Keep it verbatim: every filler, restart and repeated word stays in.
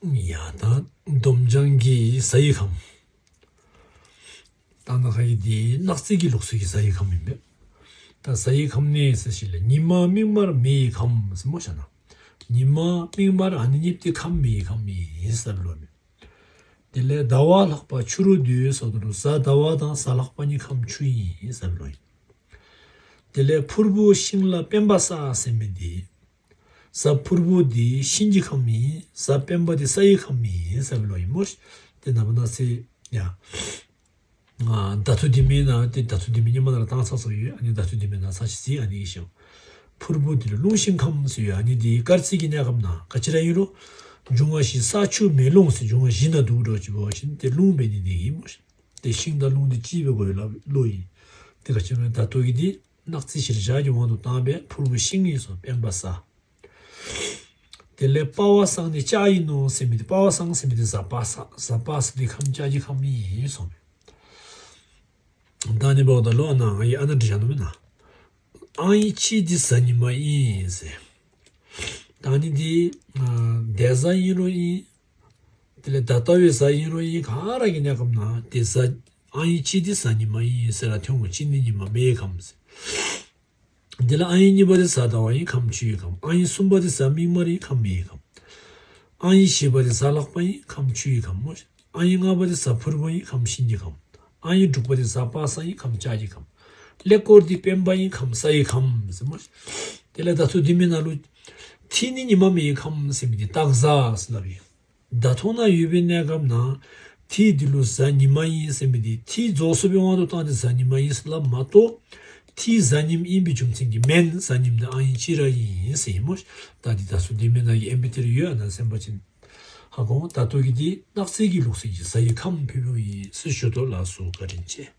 ཡ་ད་སྡོམ་བྱང་གི་གཟའ་ཡི་ཁམས། ད་ནང་ཁ་ཡི་དེ་སྣག་རྩི་གི་ལུགས་སྲོལ་གྱི་གཟའ་ཡི་ཁམས་ཡིན་པས། ད་གཟའ་ཡི་ཁམས་ནས་ཟེར་ཞིག་ལ་ཉི་མ་མིག་དམར་མེ་ཡི་ཁམས་ཟེར་མོ་བྱ་ན། ཉི་མ་མིག་དམར་ཨ་ནི་གཉིས་དེ་ཁམས་མེ་ཡི་ཁམས་ཡིན་ཟེར་བ་ལོ་མེ། དེ་ལས་ཟླ་བ་ལྷག་པ་ཆུ་རུ་དུས་སོགས་དུ་གཟའ་ཟླ་བ་དང་གཟའ་ལྷག་པ་གཉིས་ཁམས་ཆུ་ཡིན་ཟེར་བ་ལོ་ཡིན། དེ་ལས་ཕུར་བུ་ཤིང་ལ་སྤེན་པ་ས་ཟེར་མི་འདི། གཟའ་ཕུར་བུ་འདི་ཤིང་གི་ཁམས་ཡིན། གཟའ་སྤེན་པ་འདི་ས་ཡི་ཁམས་ཡིན་ཟེར་བ་ལོ་ཡིན་མོ། དེ་ན་བ་ན་སེ་ཡ། ང་ད་ཐུ་དི་མེ་ན་དེ་ད་ཐུ་དི་མེ་ཉི་མ་ན་ལ་བཏང་ཚག་ཚག་ཡོད། ཨ་ནི་ད་ཐུ་དི་མེ་ན་ས་ཞི་ཟི་ཨ་ནི་ཡི་ཤོ། ཕུར་བུ་འདི་ལ་རླུང་ཤིང་ཁམས་སུ་ཡོད། ཨ་ནི་འདི་དཀར་རྩི་གི་གནས་སྐབས་ན་ག་ཅི་ར་ཡིན་རུ། འབྱུང་བ་བཞི་ས་ཆུ་མེ་རླུང་སེ་འབྱུང་བ་བཞི་ན་འདུག་འགྲོ་ཅི་བོ་བཞིན་དེ་རླུང་བས་ནི་འདི་ཡིན་མོ། དེ་ཤིང་དང་རླུང་འདི་གཅིག་པའི་སྒོ་ཡི་ལ་བློ་ཡིན། དེ་ག་ཅི་ར་ད་ཐུ་གི་འདི། སྣག་རྩི་ཞིར་བཞག་གི་དབང་དུ་བཏང་བས་ཕུར་བུ་ཤིང་ཡིན་སོ་སྤེན་པ་ས། དེ་ལས་པ་བ་སང་ནི་ལྕགས་ཡིན་ནོ་ཟེར་མི་དེ་པ་བ་སང་ཟེར་མི་དེ་གཟའ་པ་ས་གཟའ་པ་ས་དེ་ཁམས་ལྕགས་ཀྱི་ཁམས་ཡིན་སོང་མེ། ད་ནི་བོ་ད་ལོ་ཨ་ན་ང་ཡི་ཨ་ན་འདྲི་བྱ་ནོ་མེ་ན། ཨང་ཡི་ཆི་དེ་གཟའ་ཉི་མ་ཡིན་ཟེར། ད་ནི་དེ་འདས་གཟའ་ཡིན་རོ་ཡིན། དེ་ལས་ད་ལྟ་བའི་གཟའ་ཡིན་རོ་ཡིན་ག་ར་གི་གནས་སྐབས་ན་དེ་གཟའ་ཨང་ཡི་ཆི་དེ་གཟའ་ཉི་མ་ཡིན་ཟེར་ལ་ཐོན་གོ་ཆི་ནི་ཉི་མ་མེ་ཡི་ཁམས་ཟེར། འདི་ལ་ཨང་ཡི་གཉིས་པ་དེ་གཟའ་ཟླ་བ་ཡིན་ཁམས་ཆུ་ཡི་ཁམས། ཨང་ཡི་གསུམ་པ་དེ་གཟའ་མིག་དམར་ཡིན་ཁམས་མེ་ཡི་ཁམས། ཨང་ཡི་བཞི་པ་དེ་གཟའ་ལྷག་པ་ཡིན་ཁམས་ཆུ་ཡི་ཁམས་མོ། ཨང་ཡི་ལྔ་པ་དེ་གཟའ་ཕུར་བུ་ཡིན་ཁམས་ཤིང་གི་ཁམས། ཨང་ཡི་དྲུག་པ་དེ་གཟའ་པ་སངས་ཡིན་ཁམས་ལྕགས་ཀྱི་ཁམས། ཀླད་ཀོར་དེ་སྤེན་པ་ཡིན་ཁམས་ས་ཡི་ཁམས་ཟེར་མོ། དེ་ལས་ད་ཚོ་འདི་མི་ན་ལུ། ཐི་ནི་ཉི་མ་མེ་ཡི་ཁམས་ཟེར་མི་དེ་སྟག་གཟའ་ཟེར་ལབ་ཡིན། ད་ཐོག་ན་ཡོད་པའི་གནས་སྐབས་ན། ཐི་འདི་ལུ་གཟའ་ཉི་མ་ཡིན་ཟེར་མི་འདི་ཐིའི་རྫོགས་སོ་པའི་དབང་དུ་བཏང་སྟེ་གཟའ་ཉི་མ་ཡིན་ཟེར་ལབ་མ་གཏོགས། ཐིའི་གཟའ་ཉིམ་ཡིན་པའི་རྒྱུ་མཚན་གྱིས་མེན་གཟའ་ཉིམ་འདི་ཨང་ཡིན་ཅི་ར་ཡིན་ཟེར་ཡིན་མོ། ད་འདི་ད་སུ་འདི་མེད་ན་ཡི་ཨེམ་པི་ཐེར་ཡོད་ཨ་ན་སེམས་པ་ཅན། ཧ་གོང་ད་ལྟོ་གི་འདི་སྣག་རྩི་གི་ལུགས་སྲོལ་གྱི་གཟའ་ཡི་ཁམས་ཕུལ་བུ་ཡིན་ཟེར་ཞུ་དོ་ལགས་སོ་བཀའ་དྲིན་ཆེ།